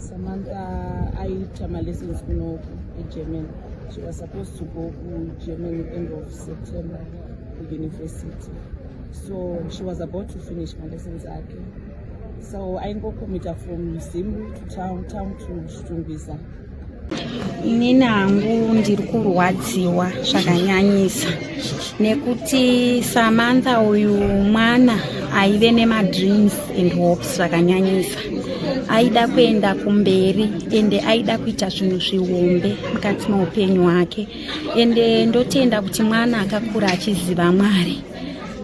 Samantha aiita malessons kunoku eGermany. She was supposed to go kuGermany end of September kuuniversity. So she was about to finish malessons ake. So aingocommita from Zimri to town, town to Chitungwiza. Inini hangu ndiri kurwadziwa zvakanyanyisa nekuti Samantha uyu mwana aive nemadreams and hopes zvakanyanyisa. Aida kuenda kumberi ende aida kuita zvinhu zvihombe mukati meupenyu hwake ende ndotenda kuti mwana akakura achiziva Mwari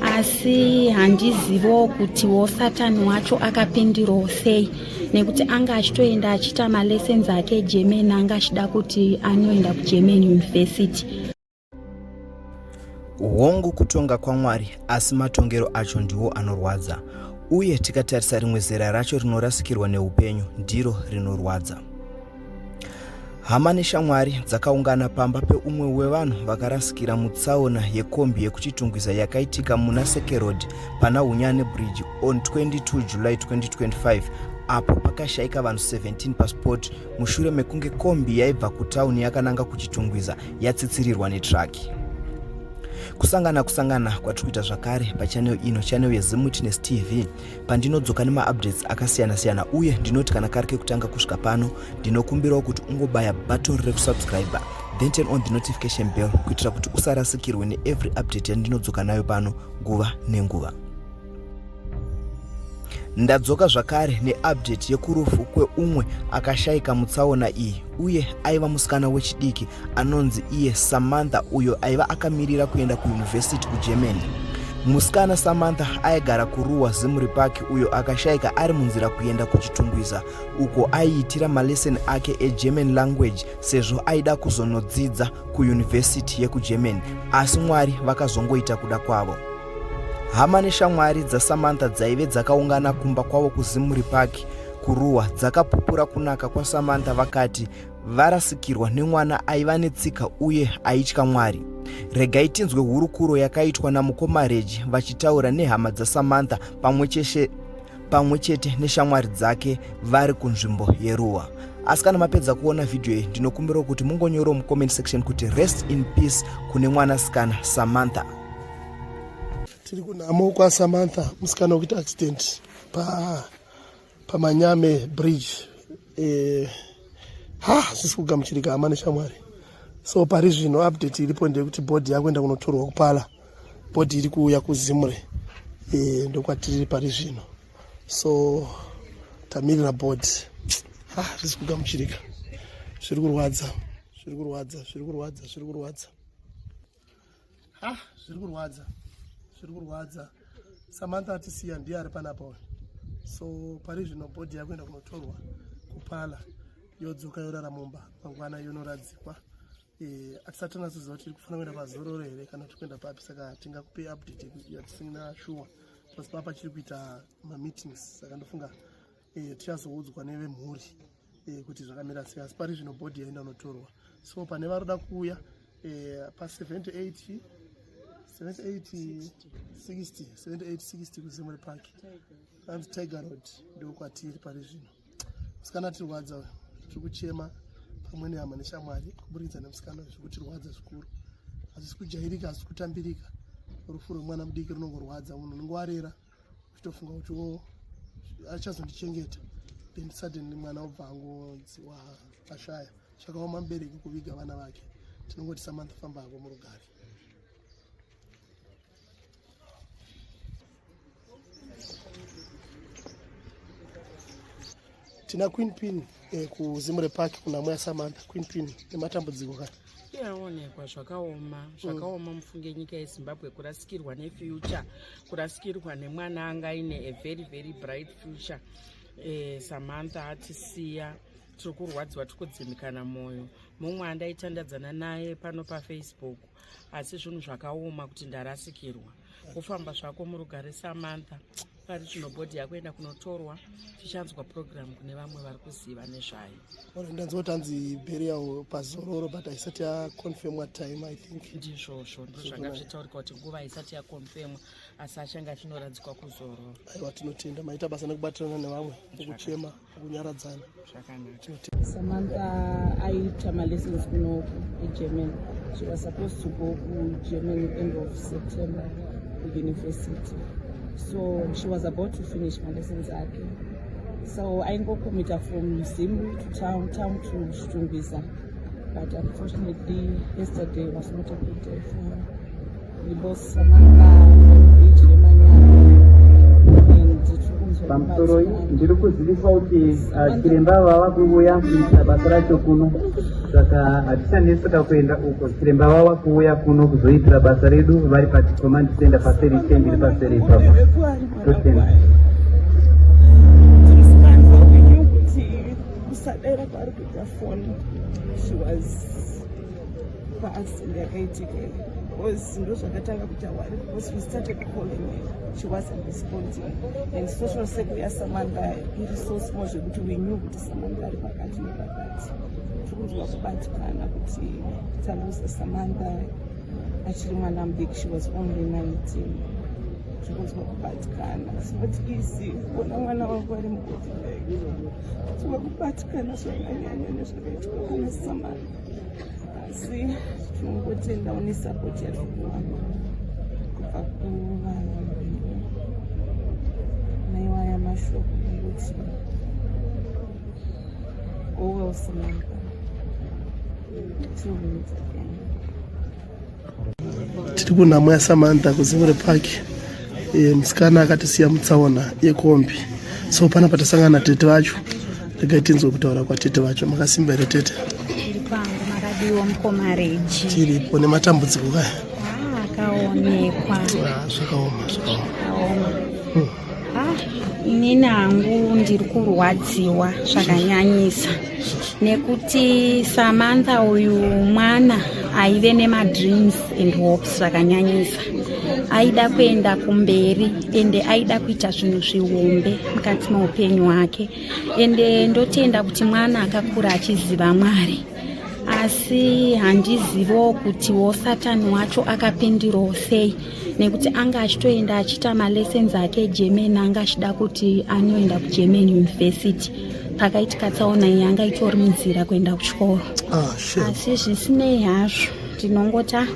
asi handizivowo kutiwo satani wacho akapindirawo sei nekuti anga achitoenda achiita malessons ake egermany anga achida kuti anoenda kugermany university. Hongu kutonga kwaMwari asi matongero acho ndiwo anorwadza uye tikatarisa rimwe zera racho rinorasikirwa neupenyu ndiro rinorwadza. Hama neshamwari dzakaungana pamba peumwe wevanhu vakarasikira mutsaona yekombi yekuChitungwiza yakaitika muna Seke Road pana Hunyane Bridge on 22 July 2025 apo pakashaika vanhu 17 paspot mushure mekunge kombi yaibva kutauni yakananga kuChitungwiza yatsitsirirwa netraki. Kusangana kusangana kwatiri kuita zvakare pachanel ino, chanel yeZimwitness TV, pandinodzoka nemaupdates akasiyana-siyana uye ndinoti kana kari kekutanga kusvika pano ndinokumbirawo kuti ungobaya button rekusubscribe then turn on the notification bell kuitira kuti usarasikirwe neevery update yandinodzoka nayo pano nguva nenguva. Ndadzoka zvakare neupdate yekurufu kweumwe akashaika mutsaona iyi uye aiva musikana wechidiki anonzi iye Samantha uyo aiva akamirira kuenda kuyunivhesiti kuGermany. Musikana Samantha aigara kuRuwa Zimuri Park uyo akashaika ari munzira kuenda kuChitungwiza uko aiitira malesson ake eGerman language sezvo aida kuzonodzidza kuyunivhesiti yekuGermany asi Mwari vakazongoita kuda kwavo. Hama neshamwari dzaSamantha dzaive dzakaungana kumba kwavo kuZimuri Park kuRuwa dzakapupura kunaka kwaSamantha vakati varasikirwa nemwana aiva netsika uye aitya Mwari. Regai tinzwe hurukuro yakaitwa namukoma Reji vachitaura nehama dzaSamantha pamwe chete neshamwari dzake vari kunzvimbo yeRuwa. Asi kana mapedza kuona vhidhiyo iyi ndinokumbirawo kuti mungonyorawo mucomment section kuti rest in peace kune mwanasikana Samantha. Tiri kunhamo kwaSamantha musikana wekuita accident pa pamanyame bridge eh, ha zvisi kugamuchirika hama neshamwari so pari zvino update iripo ndeyekuti bhodhi yakuenda kunotorwa kupala bhodhi iri kuuya kuzimre eh, ndokwatiri pari zvino so tamirira bhodhi ha zvisi kugamuchirika zviri kurwadza zviri kurwadza zviri kurwadza zviri kurwadza Ha, zviri kurwadza, zviri kurwadza. Samantha atisiya ndiye ari panapa uyu. So pari zvino bhodhi yakuenda kunotorwa kupala yodzoka yorara mumba mangwana yonoradzikwa. Eh, atisati tanatsoziva kuti tiri kufanira kuenda pazororo here kana kuti kuenda papi saka tingakupe update yatisina shuwa because papa chiri kuita mameetings saka ndofunga eh, tichazoudzwa nevemhuri eh, kuti zvakamira sei asi pari zvino bhodhi yaenda unotorwa so pane varoda kuuya eh, pa 78 78 60 78 60 kuzimuri park anzi tiger road ndokwatiri pari zvino musikana atirwadza uyu tiri kuchema pamwe nehama neshamwari kuburikidza nemusikana uyu zviri kutirwadza zvikuru hazvisi kujairika hazvisi kutambirika rufu rwemwana mudiki runongorwadza munhu unenge warera uchitofunga kuti o oh, achazondichengeta then suddenly mwana obva angonzi ashaya zvakaoma mubereki kuviga vana vake tinongoti Samantha famba hako murugare tina Queen Pin eh, kuZimre Park kuna mweya Samantha Queen Pin nematambudziko ka yaonekwa zvakaoma zvakaoma mm. mufunge nyika yeZimbabwe kurasikirwa nefuture kurasikirwa nemwana anga aine a very very bright future eh, Samantha atisiya tiri kurwadziwa tiri kudzimikana mwoyo mumwe andaitandadzana naye pano pafacebook asi zvinhu zvakaoma kuti ndarasikirwa kufamba zvako murugare Samantha pari zvino bhodhi yakuenda kunotorwa tichanzwa program kune vamwe vari kuziva nezvayo ndanzwa kuti hanzi burial pazororo but haisati yaconfirmwa time i think ndizvozvo ndizvanga zvichitaurika kuti nguva haisati yaconfirmwa. Asi achange achinoradzikwa kuzororo. Aiwa, tinotenda, maita basa nekubatirana nevamwe mukuchema, mukunyaradzana. Zvakanaka. Samantha aiita malessons kunoku eGermany. She was supposed to go kuGermany end of September kuuniversity, so she was about to finish malessons ake, so aingocommita from Zimri to town, town to Chitungwiza. But unfortunately yesterday was not a good day for her. We lost Samantha on bridge reManyame and tiri Pamusoro, ndiri kuziviswa kuti chiremba vava kuuya kuita basa racho kuno, saka hatichanetseka kuenda uko. Chiremba vava kuuya kuno kuzoitira basa redu, vari pacommand center paseri, stand iri paseri ipapo. Totenda. Tisikanzwa we kuti kusadera kwaari kuita foni, she was paaccident yakaitika, because ndo zvakatanga kuita worry, because we started calling her, she wasn't responding, and social circle yaSamantha iri so small zvekuti we knew kuti Samantha ari pakati nepakati. Tiri kunzwa kubatikana kuti talusa Samantha achiri mwana mudiki. She was only 19. Tiri kunzwa kubatikana. It's not easy kuona mwana wako ari mubody bag. Tiri kubatikana zvakanyanya nezvakaitika kuna Samantha, asi tinongotendawo nesupport yatiri kuwana kubva kuvanhu. Naiwaya mashoko ekuti go well, Samantha, till we meet again. Tiri kunhamo yaSamantha kuZimre Park, musikana akatisiya mutsaona yekombi. So panapa tasangana natete vacho. Regai tinzwe kutaura kwatete vacho. Makasimba here, tete? Ndiri kwangu, makadiwa, mukoma Reji? Tiripo nematambudziko kaya. Ah, akaonekwa. Ah, zvakaoma, zvakaoma. Akaoma. Ah, inini hangu ndiri kurwadziwa zvakanyanyisa nekuti Samantha uyu mwana aive nemadreams and hopes zvakanyanyisa. Aida kuenda kumberi ende aida kuita zvinhu zvihombe mukati meupenyu hwake. Ende ndotenda kuti mwana akakura achiziva Mwari, asi handiziviwo kutiwo Satani wacho akapindirawo sei, nekuti anga achitoenda achiita malessons ake eGermany. Anga achida kuti anoenda kuGerman University. Pakaitika tsaona iyi anga itori munzira kuenda kuchikoro. Ah, shame. Asi zvisinei hazvo, ndinongota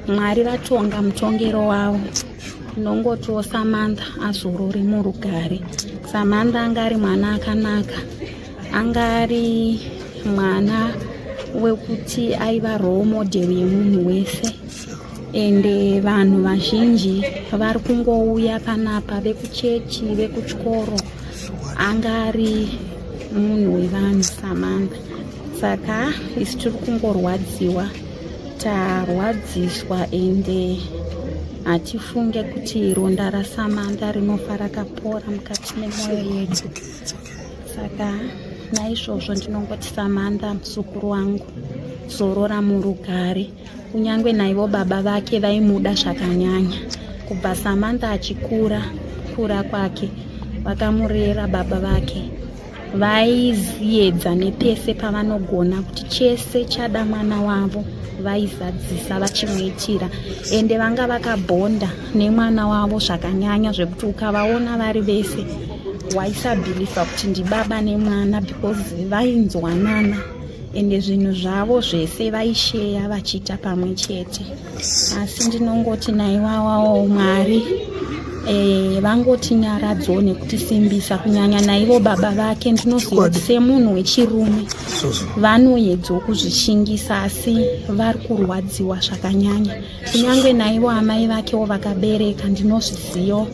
Mwari vatonga mutongero wavo. Ndinongotiwo Samantha azorore murugare. Samantha anga ari mwana akanaka, anga ari mwana wekuti aiva role model yemunhu wese. Ende vanhu vazhinji vari kungouya panapa, vekuchechi, vekuchikoro. Anga ari munhu wevanhu Samantha. Saka isu tiri kungorwadziwa, tarwadziswa, ende hatifunge kuti ronda raSamantha rinofa rakapora mukati memwoyo yedu. It's okay, it's okay. Saka naizvozvo ndinongoti, Samantha muzukuru wangu, zorora murugare. Kunyange naivo baba vake vaimuda zvakanyanya. Kubva Samantha achikura kura kwake, vakamurera baba vake, vaiedza nepese pavanogona kuti chese chada mwana wavo vaizadzisa vachimuitira. Ende vanga vakabhonda nemwana wavo zvakanyanya zvekuti ukavaona vari vese waisabhilivha kuti ndibaba nemwana, because vainzwanana, ende zvinhu zvavo zvese vaisheya vachiita pamwe chete. Asi ndinongoti naiwawawo Mwari vangotinyaradzawo nekutisimbisa, kunyanya naivo baba vake. Ndinoziva kuti semunhu wechirume Izvozvo. vanoedzawo kuzvishingisa, asi vari kurwadziwa zvakanyanya. Kunyange naivo amai vakewo vakabereka, ndinozviziva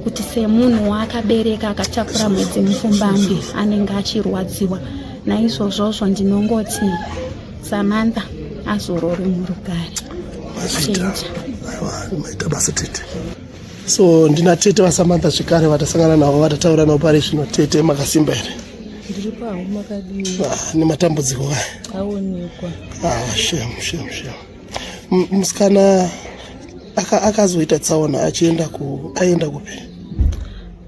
kuti semunhu waakabereka akatakura mwedzi mupfumbamwe anenge achirwadziwa. Naizvozvozvo ndinongoti Samantha azorore murugare. Mazvita. Tenda. Aiwa, maita basa, tete. So ndina tete vaSamantha zvekare vatasangana navo, vatataura navo pari zvino. Tete, makasimba here? Ndiri pahu, makadiwa? Ah, nematambudziko kaya. Aonekwa. Ah, shame, shame, shame. Musikana akazoita tsaona achienda ku aenda kupi?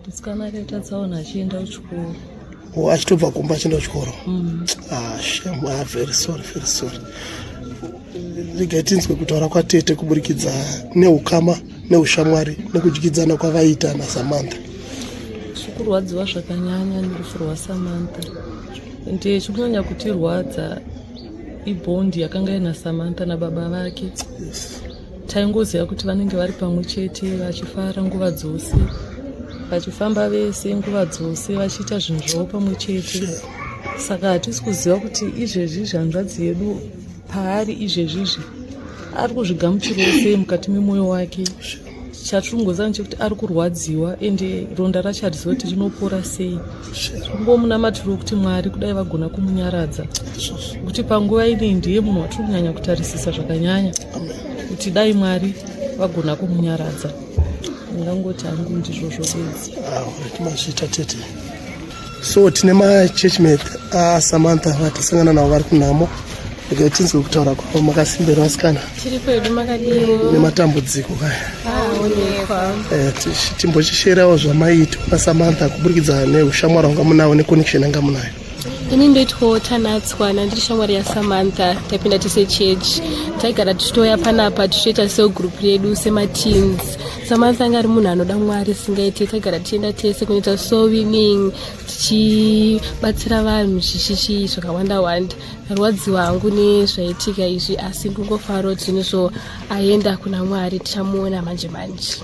Musikana akaita tsaona achienda kuchikoro. O, achitobva kumba achienda kuchikoro. Ah, shame. Ah, very sorry, very sorry. Regai tinzwe kutaura kwatete kuburikidza neukama. neushamwari nekudyidzana kwavaiita naSamantha. Tiri kurwadziwa zvakanyanya nerufu rwaSamantha ende chikunyanya kutirwadza ibhondi yakanga ina Samantha nababa vake. Yes. Taingoziva kuti vanenge vari pamwe chete vachifara nguva dzose, vachifamba vese nguva dzose, vachiita zvinhu zvavo pamwe chete. Saka hatisi kuziva kuti izvezvi hanzvadzi yedu paari izvezvizvi ari kuzvigamuchirawo sei mukati memwoyo wake. Chatiri kungoziva ndechekuti ari kurwadziwa ende ronda racho hatiziva kuti rinopora sei. Kungomunamatiro kuti Mwari kudai vagona kumunyaradza, kuti panguva inei ndiye munhu watiri kunyanya kutarisisa zvakanyanya, kuti dai Mwari vagona kumunyaradza. Ndingangoti hangu ndizvozvo bedzi. Mazvita tete. So tine machurchmate aSamantha vatasangana navo vari kunhamo, regai tinzwe kutaura kwavo. Makasimbera vasikana? Tiri kwedu, makadini? Nematambudziko kaya. Aonekwa. Timbochisharewo zvamaiitwa naSamantha kuburikidza neushamwari hwanga munawo neconnection yanga munayo. Ini ndoitwawo Tanatswa, nandiri shamwari yaSamantha. Taipinda tese church, taigara tichitouya panapa tichitoita cell group redu semateens. Samantha anga ari munhu anoda Mwari singaite. Taigara tichienda tese kunoita soul winning, tichibatsira vanhu chichichi zvakawanda wanda. Rwadziwa hangu nezvaitika izvi, asi ndingofaro kuti zvinizvo aenda kuna Mwari, tichamuona manje manje.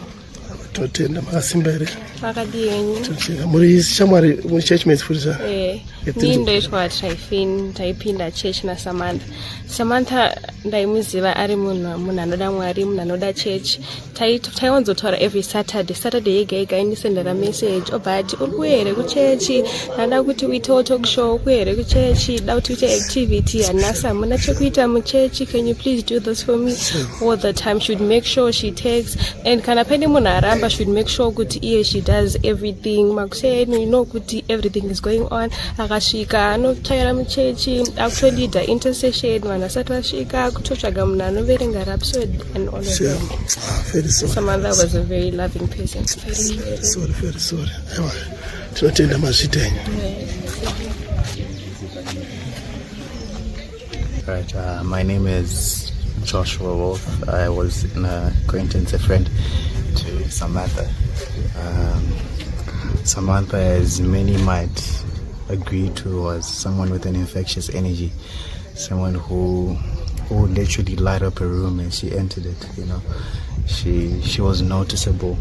Totenda. Makasimba here? Makadii henyu? Totenda. Muri shamwari, muri churchmates futi sa? Eh, ni ndoitwa Trifin, taipinda church naSamantha. Samantha ndaimuziva ari munhu anoda Mwari, munhu anoda church. Taiwanzotaura every Saturday, Saturday yega yega aindisendera message, obva ati, "Uri kuuya here kuchechi? Ndada kuti uitewo talk show. Ukuya here kuchechi? Da kuti uite activity. Hanasi hamuna chekuita muchechi. Can you please do this for me?" All the time she would make sure she takes, and kana paine munhu aramba, she would make sure kuti iye she does everything. Makuseni, you know kuti everything is going on. Akasvika anotsvaira muchechi, akutoleada intercession vanhu vasati vasvika, kutotsvaga munhu anoverenga Rhapsody and all of Sure. that. Ah, very sorry. Samantha was a very loving person, very caring. Sorry, very sorry. Aiwa, tinotenda, mazvita henyu. Right, my name is Joshua Wolf. I was an acquaintance, a friend to Samantha. Samantha, as many might agree to, was someone with an infectious energy, someone who would literally light up a room as she entered it. She was noticeable.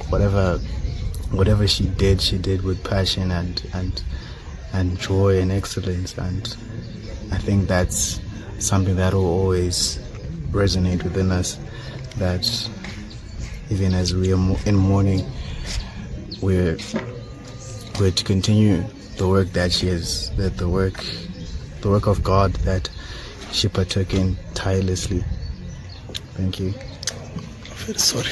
Whatever she did, she did with passion and joy and excellence, and I think that's something that will always resonate within us. That even as we are in mourning, we're to continue the work that she has, that the work of God that she partook in tirelessly. Thank you. Very sorry.